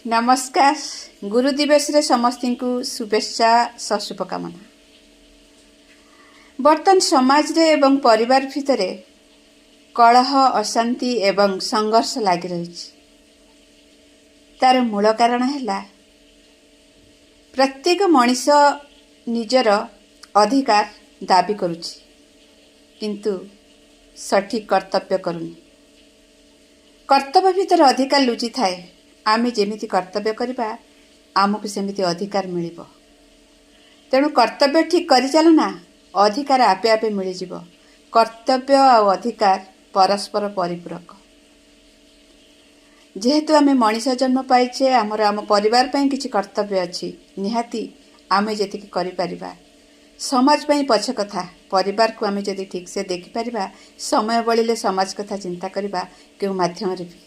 ନମସ୍କାର। ଗୁରୁ ଦିବସରେ ସମସ୍ତଙ୍କୁ ଶୁଭେଚ୍ଛା ସହ ଶୁଭକାମନା। ବର୍ତ୍ତମାନ ସମାଜରେ ଏବଂ ପରିବାର ଭିତରେ କଳହ, ଅଶାନ୍ତି ଏବଂ ସଂଘର୍ଷ ଲାଗି ରହିଛି। ତାର ମୂଳ କାରଣ ହେଲା, ପ୍ରତ୍ୟେକ ମଣିଷ ନିଜର ଅଧିକାର ଦାବି କରୁଛି, କିନ୍ତୁ ସଠିକ୍ କର୍ତ୍ତବ୍ୟ କରୁନି। କର୍ତ୍ତବ୍ୟ ଭିତରେ ଅଧିକାର ଲୁଚିଥାଏ। ଆମେ ଯେମିତି କର୍ତ୍ତବ୍ୟ କରିବା, ଆମକୁ ସେମିତି ଅଧିକାର ମିଳିବ। ତେଣୁ କର୍ତ୍ତବ୍ୟ ଠିକ୍ କରିଚାଲ ନା, ଅଧିକାର ଆପେ ଆପେ ମିଳିଯିବ। କର୍ତ୍ତବ୍ୟ ଆଉ ଅଧିକାର ପରସ୍ପର ପରିପୂରକ। ଯେହେତୁ ଆମେ ମଣିଷ ଜନ୍ମ ପାଇଛେ, ଆମର ଆମ ପରିବାର ପାଇଁ କିଛି କର୍ତ୍ତବ୍ୟ ଅଛି। ନିହାତି ଆମେ ଯେତିକି କରିପାରିବା, ସମାଜ ପାଇଁ ପଛ କଥା, ପରିବାରକୁ ଆମେ ଯଦି ଠିକ୍ସେ ଦେଖିପାରିବା, ସମୟ ବଳିଲେ ସମାଜ କଥା ଚିନ୍ତା କରିବା କେଉଁ ମାଧ୍ୟମରେ ବି।